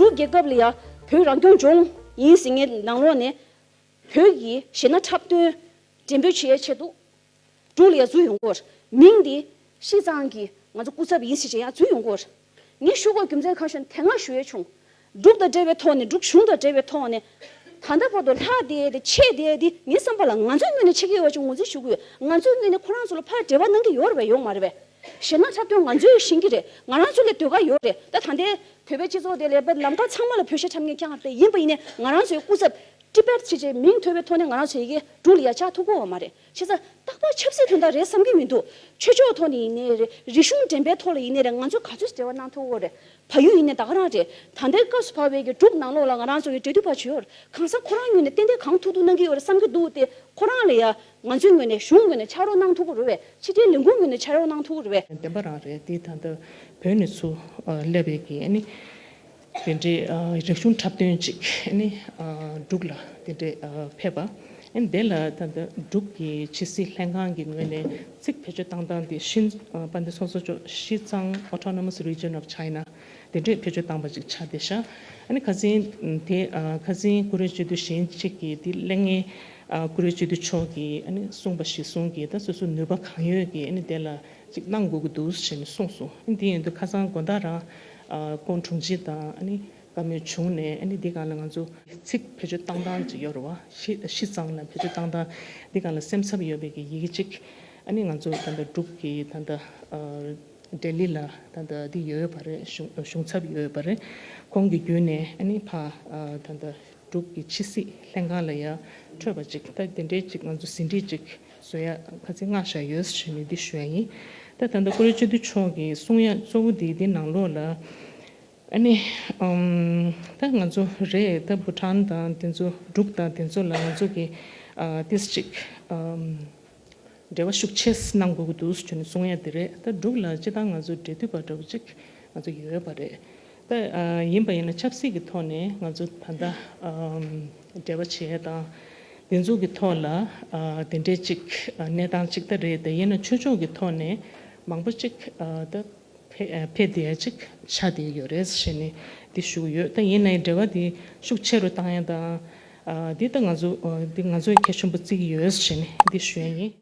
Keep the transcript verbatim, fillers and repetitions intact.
འབྲུག་རྒྱལ་ཁབ་ལ་ཡ་བོད་རང་སྐྱོང་ལྗོངས་ཡིན་ཟེར་མཁན་ནང་ལོགས་ནས་བོད་ཀྱི་གཞས་སྣ་འཁྲབ་སྟོན་འགྲེམས་སྤེལ་བྱེད་ཡའི་ཆེད་དུ་འབྲུག་ལ་ཡ་འཛུལ་ཡོང་གི་ཡོད་རེད། མིང་འདི་ཤིས་ཙང་གི་ང་ཚོ་སྐུ་ཚབ་ཡིན་ཟེར་བྱས་ཡ་འཛུལ་ཡོང་གི་ཡོད་རེད། ངས་ཞུ་དགོས་རྒྱུ་མཚན་གང་ཞུ་ན་དེ་སྔ་ཞུ་ཡས་བྱུང་། འབྲུག་དང་འབྲེལ་བའི་ཐོག་ནས་འབྲུག་གཞུང་དང་འབྲེལ་བའི་ཐོག་ནས་ད་ལྟ་བར་དུ་ལྷག་བསྡད་ཡས་དེ་ཆད་བསྡད་ཡས་དེ་ངའི་བསམ་པ་ལ་ང་ཚོའི་ངོས་ནས་ཆད་ཀྱི་ཡོད་པ་ཅིག་ངོས་འཛིན་ཞུ་གི་ཡོད། ང་ཚོའི་ངོས་ནས་ཁོ་རང་ཚོ་ལ་ཕར་འབྲེལ་བ་གནང་གི་ཡོད་རེད་པས་ཡོད་མ་རེད་པས། གཞས་སྣ་འཁྲབ་སྟོན་ང་ཚོས་ཤེས་ཀྱི་རེད། ང་རང་ཚོ་ལ་ཟློས་གར་ཡོད་རེད། ད་ད་ལྟའི་བོད་པའི་སྤྱི་ཚོགས་དེ་ལ་ལམ་ཁ་ཚང་མ་ལ་བོད་གཞས་འཁྲབ་མཁན་རྐྱང་རེད། ཡིན་པ་ཡིན་ནའི་ང་རང་ཚོའི་སྐུ་ཚབ་ཊི་བེཊ་ཅེས་བྱས་མིང་ཐོས་པའི་ཐོག་ནས་ང་རང་ཚོ་ཡི་གེ་འབྲུག་ལ་ཡ་བཅག་ཐུབ་ཀྱི་ཡོད་མ་རེད། བྱས་ཙང་རྟག་པར་ཆབ་སྲིད་དོན་དག་རེད་བསམ་གྱི་མི་འདུག་ཆོས་ཕྱོགས་ཐོག་ནས་ཡིན་ནའི་རེད། རིག་གཞུང་འགྲེམས་སྤེལ་ཐོག་ལ་ཡིན་ནའི་རེད། ང་ཚོས་ག་ཚོད་འབྲེལ་བ་གནང་ཐུབ་ཀྱི་ཡོད་རེད། བལ་ཡུལ་ཡིན་ནའི་ད་ག་རང་རེད། ད་ལྟའི་སྐབས་སུ་བབས་པའི་གི་འབྲུག་ནང་ལོགས་ལ་ང་རང་ཚོ་གི་འབྲེལ་མཐུད་པ་བྱོས་ཡོད་རེད། གང་ཟག་ཁོ་རང་ངོས་ནས་ཏན་ཏན་གང་ཐུབ་ཐུབ་གནང་གི་ཡོད་རེད་བསམ་གྱི་འདུག་དེ་ཁོ་རང་ལ་ཡ་ང་ཚོའི་ངོས་ནས་གཞུང་ངོས་ནས་ཕྱག་རོགས་གནང་ཐུབ་ཀྱི་རེད་པས། ཕྱི་དྲིལ་ལས་ཁུངས་ངོས་ནས་ཕྱག་རོགས་གནང་ཐུབ་ཀྱི་རེད་པས། བདེན་པ་རང་རེད། དེ་ད་ལྟ་བོད་ནས་ཚུར་ཨ་སླེབས་པའི་གི་ཨ་ནི་དེ་འདྲའི་ཨ་རིག་གཞུང་འཁྲབ་སྟོན་ཅིག་ཨ་ནི་ཨ་འབྲུག་ལ་དེ་འདྲའི་ཨ་ཕེབས་པ། ཨ་ནི་དེ་ལ་ད་ལྟ་འབྲུག་གི་ཕྱི་སྲིད་ལྷན་ཁང་གི་ངོས་ནས་ཚིག་བེད་སྤྱོད་བཏང་སྟངས་དེ་ཤིན་ཨ་དཔལ་ལྡན་ཚོགས་གཙོ་མཆོག་ཤིས་ཙང་Autonomous Region of China དེ་འདྲས་བེད་སྤྱོད་བཏང་པ་ཅིག་ཆགས་བསྡད་ཤག་ཨ་ནི་ཁ་སང་དེ་ཨ་ཁ་སང་ཀུ་རེ་སྤྱི་འཐུས་གཞན་གཅིག་གིས་དེ་གླེང་ངེས་ཨ་ཀུ་རེ་སྤྱི་འཐུས་མཆོག་གིས་ཨ་ནི་གསུངས་པ་གཞིར་བཟུང་གིས་ད་སོ་སོ་ནུས་པ་གང་ཡོད་ཀྱིས་ཨ་ནི་དེ་ལ་ཅིག་གནང་དགོས་ཀྱི་འདུག་ཟེར་ནས་གསུངས་སོང་། ཨ་ནི་དེ་ཡིན་དུས་ཁ་སང་དགོང་དག་རང་ཨ་ཁོང་དྲུང་ཆེ་དང་ཨ་ནི་བཀའ་མོལ་བྱུང་ནས་ཨ་ནི་འདི་སྒང་ལ་ང་ཚོ་ཚིག་བེད་སྤྱོད་བཏང་སྟངས་ཅིག་ཡོད་རེད་བ། ཤི་ཤིས་ཙང་ལ་བེད་སྤྱོད་བཏང་སྟངས་འདི་སྒང་ལ་སེམས་འཚབ་ཡོད་པའི་གི་ཡི་གེ་ཅིག་ཨ་ནི་ང་ཚོ་ད་ལྟ་འབྲུག་གི་ད་ལྟ་ཨ་ལྡི་ལི་ལ་ད་ལྟ་འདི་ཡོད་པ་རེད། གཞུང་གཞུང་ཚབ་ཡོད་པ་རེད། ཁོང་གི་བརྒྱུད་ནས་ཨ་ནི་ཕ་ཨ་ད་ལྟ་འབྲུག་གི་ཕྱི་སྲིད་ལྷན་ཁང་ལ་ཡ་འཕྲོད་པ་ཅིག་ད་དེ་འདྲའི་ཅིག་ང་ཚོ་ཟིན་བྲིས་ཅིག་བཟོ་ཡ་ཁ་ཚིག་མངགས་བཞག་ཡོད་ཟེར་ནས་འདི་ཞུ་ཡ་ཡིན། ད་ད་ལྟ་ཀུ་རེ་སྤྱི་འཐུས་མཆོག་གིས་གསུང་ཡ་གཙོ་བོ་འདི་འདི་ནང་ལོགས་ལ་ཨ་ནི་ཨམ་ད་ང་ཚོ་རེད། ད་བྷུ་ཊཱན་དང་དེ་ཚོ་འབྲུག་དང་དེ་ཚོ་ལ་ང་ཚོ་གི་ཨ་ཏིས་ཅིག་ཨམ་འབྲེལ་བ་ཤུགས་ཆེ་གནང་དགོས་ཀྱི་འདུག་ཟེར་ནས་གསུང་ཡ་དེ་རེད། ད་འབྲུག་ལ་སྤྱི་བཏང་ང་ཚོ་འབྲེལ་མཐུད་པ་འདྲ་བོ་ཅིག་ང་ཚོ་ཡོད་པ་རེད། ད་ཨ་ཡིན་པ་ཡིན་ན་ཆབ་སྲིད་ཀྱི་ཐོག་ནས་ང་ཚོ་ད་ལྟ་ཨམ་འབྲེལ་བ་བྱེད་ཡ་དང་དེ་ཚོ་གི་ཐོག་ལ་ཨ་དེ་འདྲའི་ཅིག་ཨ་གནས་སྟངས་ཅིག་ད་རེད། དེ་ཡིན་ན་ཆོས་ཕྱོགས་ཀྱི་ཐོག་ནས་མང་པོ་ཅིག་ཨ་ད་ཕེ་ཨ་ཕེབས་བསྡད་ཡ་ཅིག་ཆགས་བསྡད་ཡོད་རེད་ཟེར་ནས་འདི་ཞུ་གི་ཡོད། ད་ཡིན་ནའི་འབྲེལ་བ་འདི་ཤུགས་ཆེ་རུ་བཏང་ཡ་དང་ཨ་འདི་ད་ང་ཚོ་ཨ་འདི་ང་ཚོས་གལ་ཆེན་པོ་བརྩི་གི་ཡོད་ཟེར་ནས་འདི་ཞུ་ཡ་ཡིན།